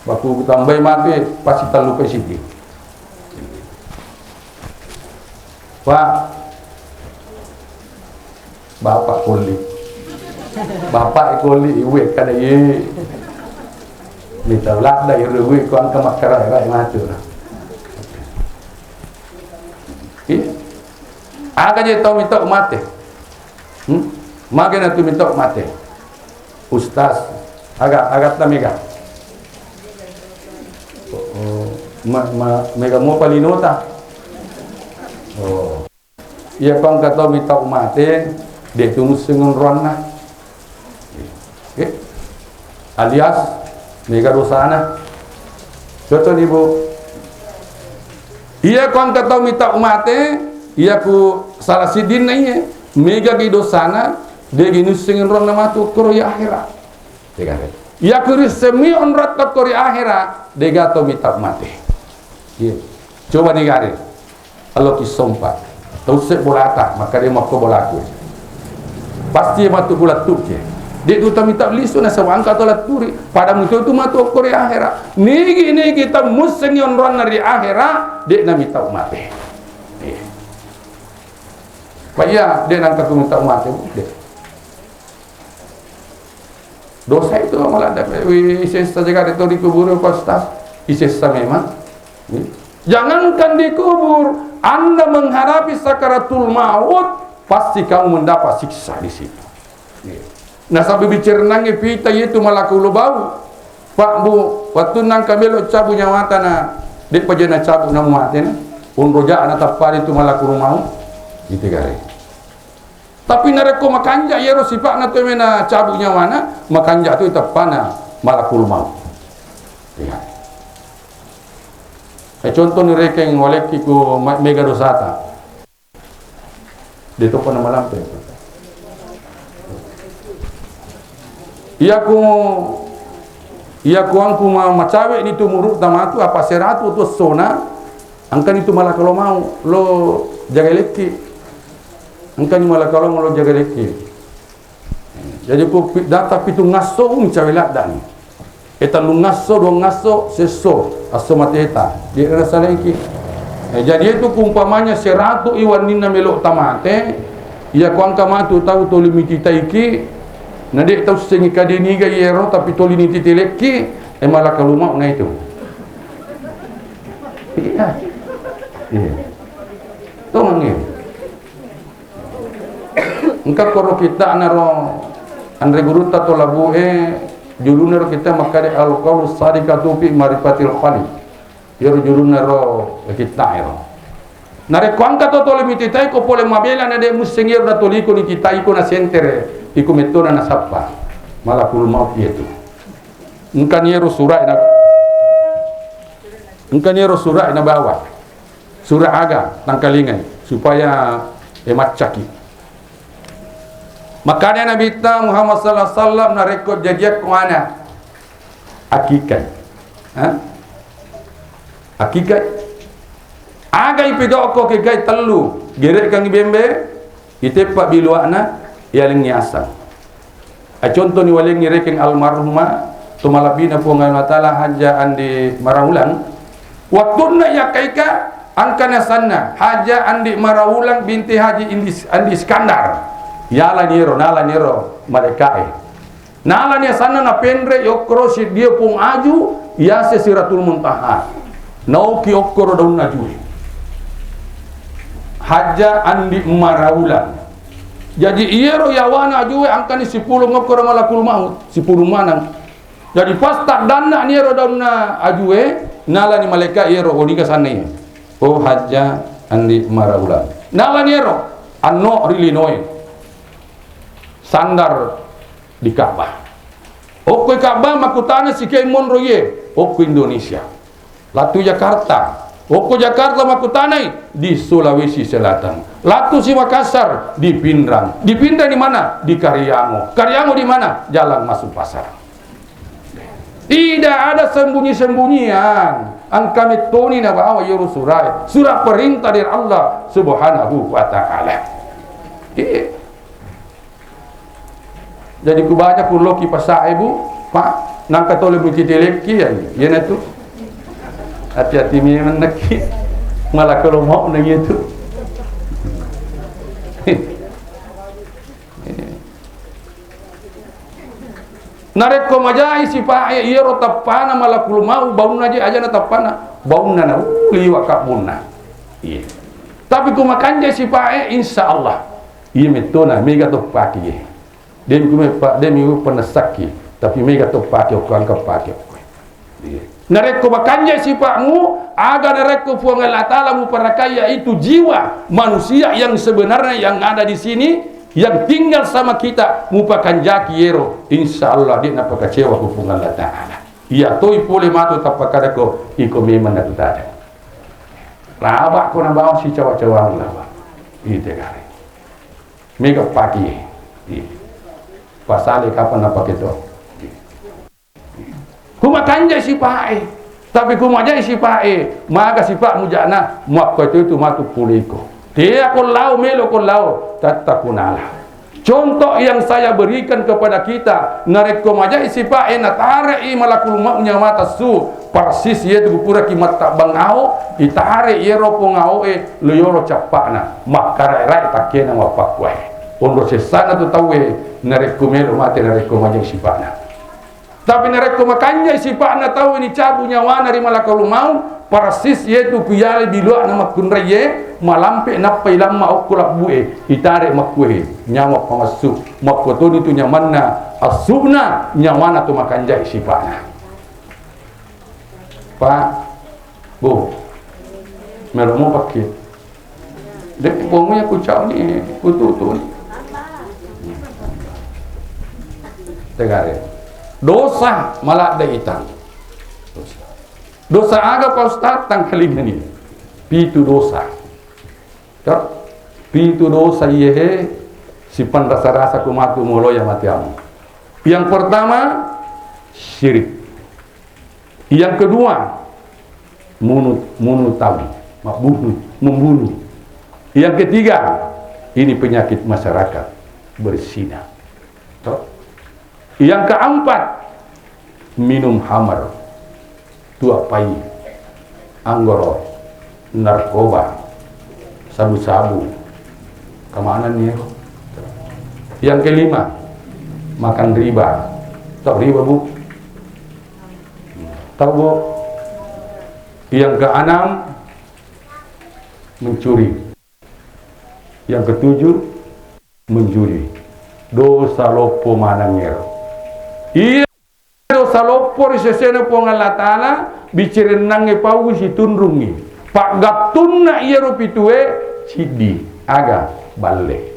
Waktu tambai mati, pasti tellu pesiki. Pak, Bapak koli. Bapak koli, iwe kada ye. Mita ladda iro iwe ko engka makkara rai matu. Iya. Aga je tau mita mate. Hmm? Mage na tu mita mate. Ustaz, aga, aga ta mega. Oh, ma, ma, mega mo palinota. Oh. Iya ko engka tau mitau mate, de' tu musseng onroanna. Eh, alias mega dosana. Contoh ni, Bu. Iya ko engka tau mitau mate, iya ku salah siddinna iye, mega gi dosana, de' gi nusseng onroanna matu koro ya akhirat. Iya ku rissemmi onroatta koro ya akhirat, de'ga tau mitau mate. Iya. Coba ni gare. Alloki sompa. Tausse bolata, makkeda makko bolaku. Pasti matu kulattuke. De' tu tamita lisu nasaba engka to latturi. Pada muto tu matu okko ri ahera. Nigi-nigi tau mussengi onroanna ri ahera, de' namitau mate. Eh. Pa iya, de' nangka tu mitau mate, de'. Dosa itu malah ada, wi, isessa jaga itu dikubur, Pak Ustaz. Isessa memang. Jangankan dikubur, Anda menghadapi sakaratul maut, pasti kamu mendapat siksa di situ. Nasaba bicaranna pita itu malakul maut. Pak, Bu, waktu nangka melo cabu nyawata na, de' paja na cabu na muate na, unroja na tappari tu malakul maut. Gitu gare. Tapi narekko makanja iyaro sipa'na to mena cabu nyawana, makanja tu teppana malakul maut. Iya. Eh, contoh ni rekeng walekki ku ma-, mega dosata. De' to pernah malampe. Iya ku, iya ku angku ma-, macawe ni tu muru tamatu apa seratu tu sona, angkani tu malakul maut lo jaga lekki. Engkani malakal lo jaga dekke. Jadi ko pi-, data pitu ngasso, um, cawe laddani. E, tellu ngasso, dua ngasso, sesso, asso mateta. Di rasa lagi. Eh, jadi itu umpamanya seratu i wanninna melo tamate, iya ko angka matu tau toli mititaiki, na de tau sengi kadeniga iyero, tapi toli nititelekki, e, malakal maut na itu. Iya. Iya. Tongengi. Engka koro kitta'na ro anre gurutta to Labu'e, julunna ro kitta makkeda Al-Qaulus Sadiqatu fi Ma'rifatil Khaliq. Iyaro julunna ro kitta'e ro. Narekko engka to toli mititaiko pole mabela na de musseng iyaro natoliko nititaiko nasentere, iko mettona nasappa. Malakul maut iyatu. Engkani iyaro sura'e na, engkani iyaro sura'e nabawa. Sura aga tangkalingai supaya, eh, maccaki. Makanya Nabitta Muhammad sallallahu alaihi wasallam narekko jajiakko ana akikai. Ha? Akikai. Aga ipidokko kikai tellu, gerekkangi bembe, iteppa biluana, yalengngi asang. Acontoni walengngi rekeng almarhumah, to malabbina Puang Allah Ta'ala Hajjah Andi Maraulang, Wettunna yakkaika, engkani asenna Haja Andi Maraulang binti Haji Indis-, Andi Iskandar. Yalani ero, nalani ero malaika'e. Nalani asenna napenre yokkoro siddi Pung Aju, yase Siratul Muntaha. Naoki okkoro daunna ajue. Haja Andi Maraulang. Jaji iyero yawana ajue engkani sipulung okkoro malakul maut, sipulung maneng. Jadi pas taddanna ni ero daunna ajue, nalani malaika iyero, oh, niga sanna iye? Oh, Haja Andi Maraulang. Nalani ero, anno ri linoe. Sandar di Ka'bah. Okko Ka'bah makkutana sikewe monro iye, okko Indonesia. Latu Jakarta. Okko Jakarta makkutanai di Sulawesi Selatan. Latu si Makassar di Pinrang. Di Pinrang di mana? Di Kariango. Kariango di mana? Jalan masuk pasar. Tidak ada sembunyi-sembunyian. Engka mettoni nabawa iyaro surae. Surat perintah dari Allah Subhanahu wa Ta'ala. Iya. Jadi ku baca kulloki pasa'e, Bu, Pak, nangka tole Bu Kitelekki, ya, iyana tu. Hati-hati memang nakki. Malah kalau mau nang itu. Narekko majai sipa'e iyaro tappana malakul mau, baunna je ajana tappana, baunna na, uh, liwa kabbunna. Iya. Tapi ku makanja sipa'e, insya Allah. Iya mettona, mega toppaki ye. Demi ku me-, pa-, demi ku penessakki, tapi mega toppaki okko, engka pake okko. Iya. Narekko makanja sipa'mu, aga narekko Puang Allah Ta'ala muparakai, yaitu jiwa manusia yang sebenarnya yang ada di sini, yang tinggal sama kita, mupakanjaki yero, insya Allah de' napakecewa ku Puang Allah Ta'ala. Iya toi pole matu tappakadako, iko memang natutadeng. Laba ko nabawa sicawa-cawa laba. Ite gare. Mega paki. Iya. Pasale kapan napake to. Iya. Ku makanja sipa'e, tapi ku majai sipa'e, maga sipa'mu ja'na, muakko itu, itu matu puleko. Tea ko lao, melo ko lao, tatta kunala. Contoh yang saya berikan kepada kita, narekko majai sipa'e, natare'i malakul mau nyawata su, persis yetu ku puraki mattabbang ao, itare yero pong aoe, lo yoro cappa'na, makkarae-rae takkena mappakkuae. Onro sessana tu tauwe, narekko melo mate, narekko majai sipa'na. Tapi narekko makanjai sipa'na tau ni cabu nyawana ri malakul maut, persis yetu ku yale bilua'na makkunraiye, malampe nappai lamma okko labbu'e, itare makkuehe, nyawa pamassu, makkotoni tu nyamanna, assu'na nyawana tu makanjai sipa'na. Pak, Bu, melo mo pakke. Dek, pongunya kucau ni, kututu ni. Tegare. Dosa maladde itang. Dosa. Dosa aga, Pak Ustaz? Tangkalinga ni. Pitu dosa. Cok. Pitu dosa iyehe sipan rasa-rasa ku matu moloya matiamu. Yang pertama, syirik. Yang kedua, munu-, munu tau, mabbunuh, membunuh. Yang ketiga, ini penyakit masyarakat, berzina. Toh? Yang keempat, minum khamar, tua pai, anggoro, narkoba, sabu-sabu, kamanan ni. Yang kelima, makan riba. Tau riba, Bu? Tau, Bu? Yang keenam, mencuri. Yang ketujuh, menjudi. Dosa loppo maneng ero. Iya. Dosa loppo ri sesena Puang Allah Ta'ala, bicirennangnge pauwi situnrungngi. Paggattunna iyaro pitue, siddi, aga, balle.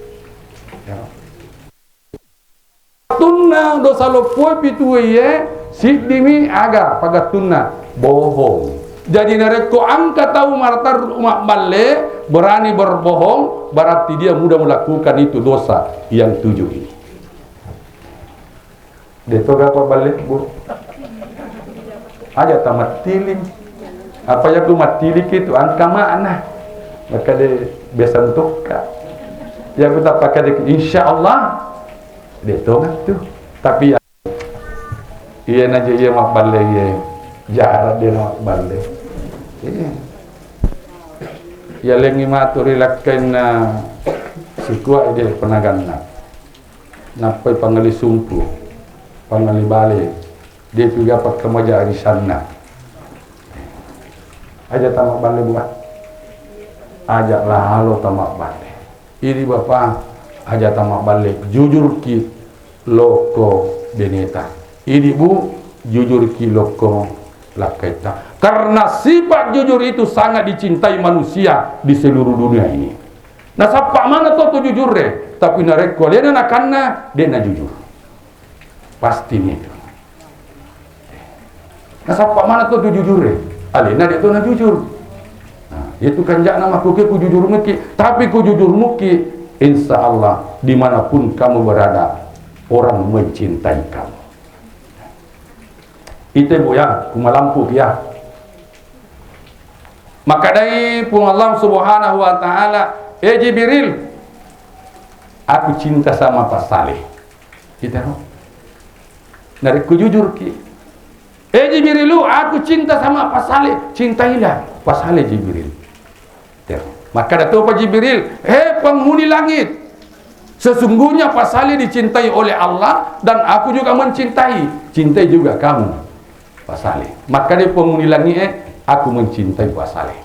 Paggattunna dosa loppoe pitue iye, siddimi, aga, paggattunna, bohong. Jadi narekko engka tau martarru mabballe, berani berbohong, berarti dia mudah melakukan itu dosa yang tujuh ini. De'to gaga pabballe, Bu. Aja tamattili. Apa yaku mattili ki tu engka makna. Maka de biasa mutukka. Yaku tappakade, insya Allah. De'to tu. Tapi ya, iya naja iya mabballe iya. Jarak dia mabballe. Iya. Yalengngi matu ri lakkainna sikuwa ide penaganna. Nappai pangali sumpu, pangali bale, de' piga pakkamaja arisanna. Aja tamabballe buah. Aja lalo tamabballe. Idi bapa, aja tamabballe, jujurki lokko beneta. Idi bu, jujurki lokko lakkaitta. Karena sifat jujur itu sangat dicintai manusia di seluruh dunia ini. Nasappa mana to tu jujurre, tapi narekko alena nakanna, de' na jujur. Pasti nitu. Nasappa mana to tu jujurre? Alena de' to na jujur. Nah, itu kanja'na makkuke ku jujur muki. Tapi ku jujur muki, insya Allah dimanapun kamu berada, orang mencintai kamu. Ite bu ya, kumalampu ya. Makadai Puang Allah Subhanahu wa Ta'ala, eh Jibril, aku cinta sama Pak Saleh. Kita no. Narekko jujur ki. Eh Jibrilu, aku cinta sama Pak Saleh. Cintailah Pak Saleh Jibril. Ter. Maka ada topa Jibril, "Hei penghuni langit, sesungguhnya Pak Saleh dicintai oleh Allah dan aku juga mencintai. Cintai juga kamu Pak Saleh." Maka dia penghuni langit, eh, "Aku mencintai Pak Saleh."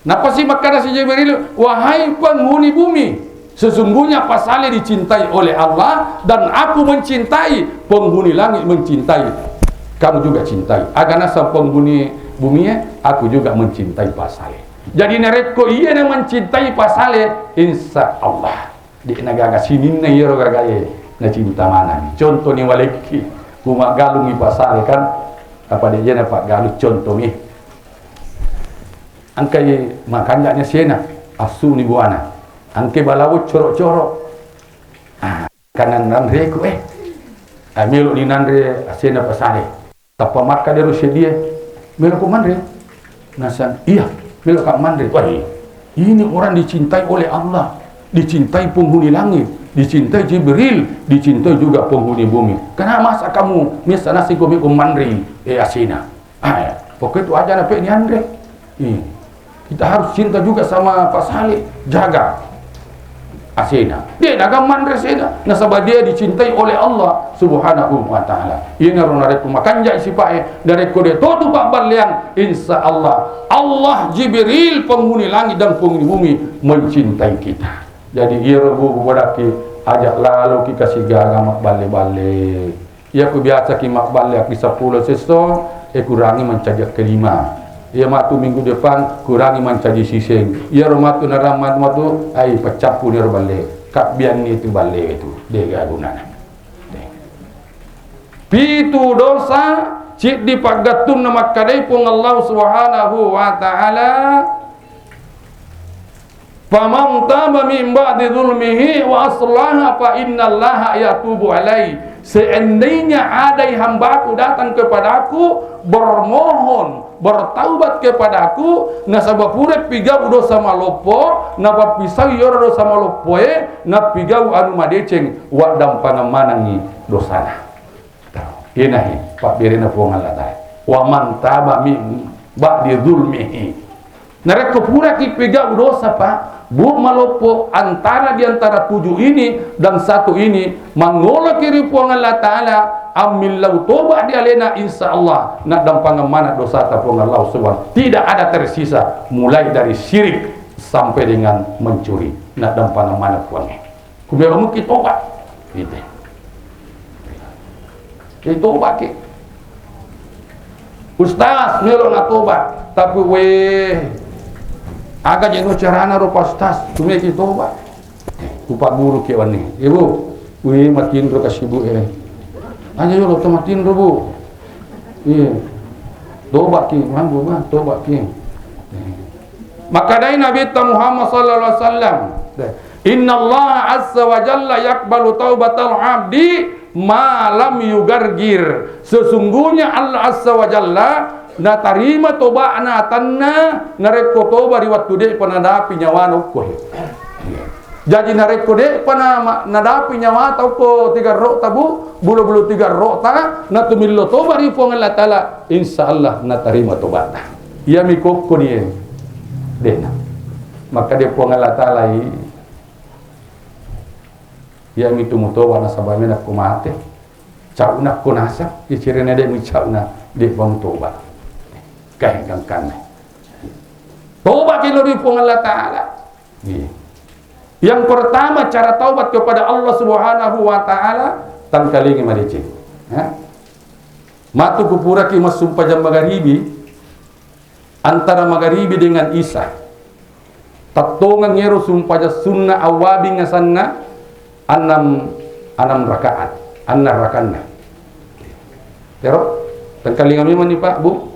Napasi makkada si Jibril, "Wahai penghuni bumi, sesungguhnya Pak Saleh dicintai oleh Allah dan aku mencintai penghuni langit mencintai. Kamu juga cintai. Agana sang penghuni bumi, eh, aku juga mencintai Pak Saleh." Jadi narekko iya na mencintai Pak Saleh, insya Allah. De' nagaga sininna iyaro gagae nacinta manami. Contoh ni walekki, ku maggalungi Pak Saleh kan, apa de' jena Pak galu contoh mi. Angkai makanja'nya sena, assuni buana. Angkai balawo coro-coro. Ah, kanan nanreku eh. Ah, melo ni nanre asena Pak Saleh. Tappa makkadero sedie, "Melo ko manre?" Nasan, "Iya, melo ka manre." Wah, ini orang dicintai oleh Allah, dicintai penghuni langit, dicintai Jibril, dicintai juga penghuni bumi. Kenapa masa kamu mesa nasi ko meko manre, eh, asena? Ah, ya. Pokoknya itu aja nape ni anre. Iya. Kita harus cinta juga sama Pak Saleh, jaga asena. Dia dagang manre asena, nasaba dia dicintai oleh Allah Subhanahu wa Ta'ala. Ini ro narekko makanja sipae, narekko de' totu pabballeang, insya Allah, Allah, Jibril, penghuni langit dan penghuni bumi mencintai kita. Jadi, iyaro bu, bu bodaki, aja lalo ki kasi gaga mabballe-balle. Iya ku biasa ki mabballe akki seppulo sesso, eh, kurangi mancaji akki lima. Iya matu minggu depan, kurangi mancaji siseng. Iyaro matu narang matu, matu, ai, paccappu ni ro balle. Kabbianni tu balle itu, de' gaga gunana. Pitu dosa, ciddi paggattunna makkadai Puang Allah Subhanahu wa Ta'ala. "Faman taba min ba'di zulmihi wa aslaha fa innallaha yatubu alaih." Seandainya adai hambaku datang kepadaku, bermohon, bertaubat kepadaku, nasaba pura pigau dosa maloppo, napappisau iyaro dosa maloppoe, napigau anu madeceng, waddampangeng manengngi dosana. Inahe pabberena Puang Allah Ta'ala. "Wa man taba min ba'di zulmihi." Narekko puraki pegau dosa, Pak, bu, maloppo antara di antara tujuh ini dan satu ini, mangoloki ri Puang Allah Ta'ala, ammillau toba di alena, insya Allah, naddampangeng maneng dosata Puang Allah Subhanahu. Tidak ada tersisa, mulai dari syirik sampai dengan mencuri, naddampangeng maneng Puangnge. Ku melo muki toba. Gitu. Jadi toba ki. Ustaz, melo na toba. Tapi weh, aga jeno carana ro Pak Ustaz. Ku meki toba. Ku Pak Guru ki wani. Ibu, weh, matinro kasi Bu e. Aja yolo to matinro Bu. Iya. Toba ki, mampu mah, toba ki. Makadai Nabi Muhammad sallallahu alaihi wasallam, "Innallaha azza wa jalla yaqbalu taubatal abdi ma lam yugargir." Sesungguhnya Allah azza wa jalla natarima toba'na atanna narekko toba ri wettu de'pa nadapi nyawana okko. Jadi narekko de'pa na-, ma-, nadapi nyawata okko tigarro'ta, Bu, bulu-bulu tigarro'ta, natumillo toba ri Puang Allah Ta'ala, insya Allah natarima toba'ta. Iyami kokko die, de'na. Makkeda Puang Allah Ta'ala i, iyami tu mutoba nasaba mena ko mate. Cauna ko naseng, icerena de' mucauna, de' bang toba. Kae gangkanna. Toba ki lao ri Puang Allah Ta'ala. Iya. Yang pertama, cara taubat kepada Allah Subhanahu wa Ta'ala, tangkalingi madeceng. Ya. Matu kupuraki massumpajang magaribi, antara magaribi dengan isya. Tattongeng ero sumpajang sunna awwabing asanna, annam, annam rakaat, annam rakanna. Ero, tengkalinga memang ni, Pak, Bu.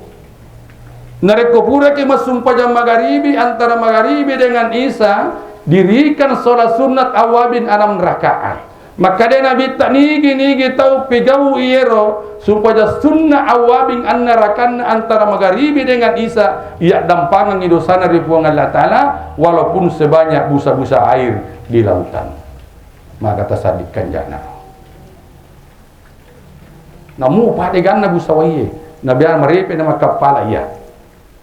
Narekko puraki massumpajang magaribi, antara magaribi dengan isya, dirikan sholat sunat awwabin annam rakaat. Makkeda Nabitta, nigi-nigi tau pigau iyero sumpajang sunna awwabing annam rakanna antara magaribi dengan isya, iya dampangengi dosana ri Puang Allah Ta'ala, walaupun sebanyak busa-busa air di lautan. Maka tasaddi kanjana. Namu pada ganna busa waie, nabiar marepe na makkappala iya.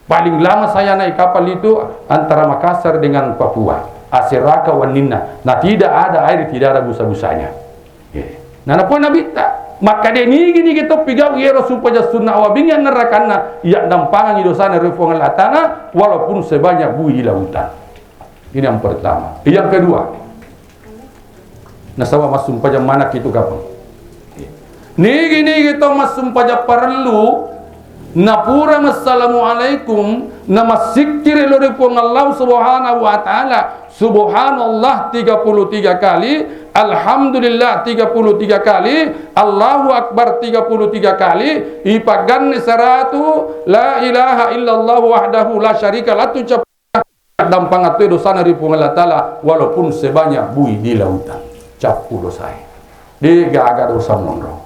Paling lama saya naik kapal itu antara Makassar dengan Papua. Aseraka wenninna. Nah, tidak ada air, tidak ada busa-busanya. Iya. Nah, napoi Nabitta, makkeda nigi-nigi to pigau iyero sumpajang sunna awwabing annam rakanna, iya dampangengi dosana ri Puang Allah Ta'ala, walaupun sebanyak bui di lautan. Ini yang pertama. Yang kedua, nasaba massumpajang manakki tu kapang. Nigi-nigi to massumpajang parellu, napura massalamualaikum, namassikkiri lao ri Puang Allah Subhanahu wa Ta'ala, Subhanallah tiga puluh tiga kali, Alhamdulillah tiga puluh tiga kali, Allahu Akbar tiga puluh tiga kali, ipagganni saratu, La ilaha illallah wahdahu la syarika lah, tu dampangeng to dosana ri Puang Allah Ta'ala, walaupun sebanyak bui di lautan. Cappu dosae. De' gaga dosa monro.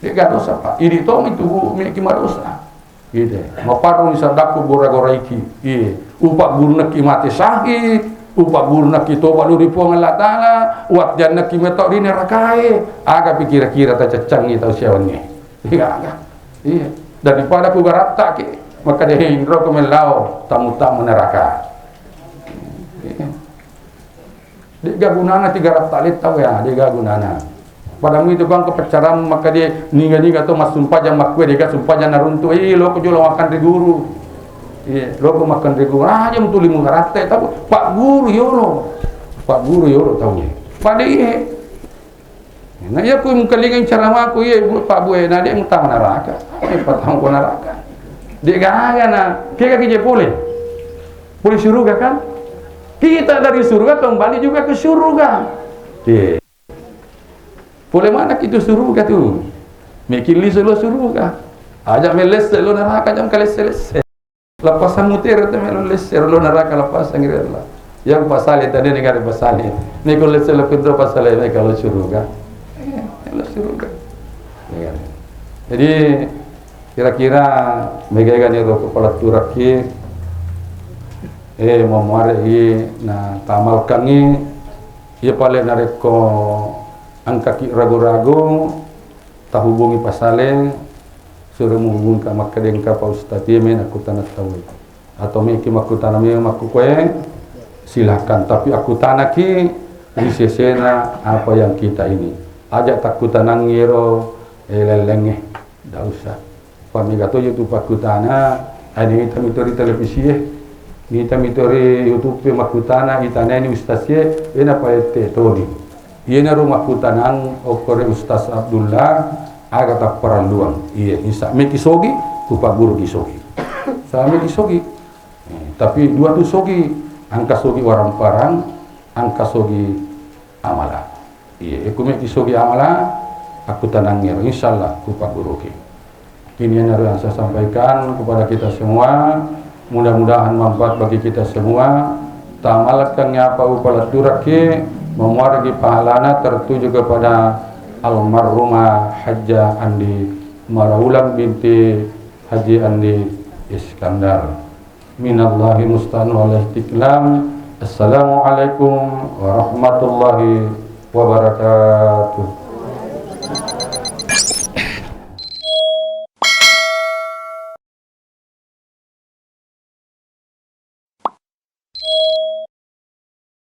De' gaga dosa, Pak. Idi to mi tubuh meki madosa. Ide. Maparrung sandakku gora-goraiki. Iye. Upaggurunekki mate syahid. Upaggurunekki toba lao ri Puang Allah Ta'ala. Wattiannekki metau ri nerakae. Aga pi kira-kira tacaccangi tau siawenni. De' gaga. Iya. Daripada ku garatta ki, maka de' inro ko mellau tamu-tamu neraka. Iya. De' gaga gunana tiga ratta letta ya, de' gaga gunana. Pada mu itu bang kepeccaram maka de' niga-niga to massumpajang makkue de' gaga sumpajang naruntu. Iya, loko jolo makan ri guru. Iya, loko makan ri guru. Ah, jam tuli mu garatta, tapi Pak Guru yolo. Pak Guru yolo tau. Pada iya. Na iya ku mengkalingai caramaku, iya, Bu, Pak Bue, na de' mutama neraka. Eh, patama ko neraka. De' gaga na, kega kije pole. Pole suruga kan? Kita dari surga kembali juga ke surga. Iya. Pole mana itu surga tu? Meki lisu lao surga. Aja melesse lao neraka, jam kalesse-lesse. Lappasang mutero te melo lesse lao neraka, lappasang rela. Yang pasale tadi negara pasale. Meko lesse lao pintu pasale meka lao suruga. Eh, lao suruga. Iya. Jadi kira-kira mega-ega ni ro kepala turaki, eh, mamuare i na tamalkangi, iya pale narekko engkaki ragu-ragu, tahubungi pasale, suro muhubungka makkeda engka Pak Ustaz, iya mena akkutana tauwe. Atau meki makkutana memang makkukue, silahkan. Tapi akkutanaki ri sesena apa yang kita ini. Aja takkutanangi ero, eh, lellengnge. Ndak usah. Pamega tojo tu pakkutana, ade mita mitori televisi e, mita mitori YouTube e makkutana, itana ini ustaz e, ena pa ette toni. Iyanaro makkutanang okkore Ustaz Abdullah, aga tapparelluang. Iya, insya meki sogi, kupagguruki sogi. Sa meki sogi. Eh, tapi dua tu sogi, engka sogi waramparang, engka sogi amala. Iya, ku meki sogi amala, akkutanangngero, insyaallah kupagguruki. Ini yang harus saya sampaikan kepada kita semua. Mudah-mudahan manfaat bagi kita semua. Taamalkan apa upaletturakki, memuargi pahalana tertuju kepada almarhumah Hajjah Andi Maraulang binti Haji Andi Iskandar. Minallahi musta'an wal istiqlam. Assalamualaikum warahmatullahi wabarakatuh.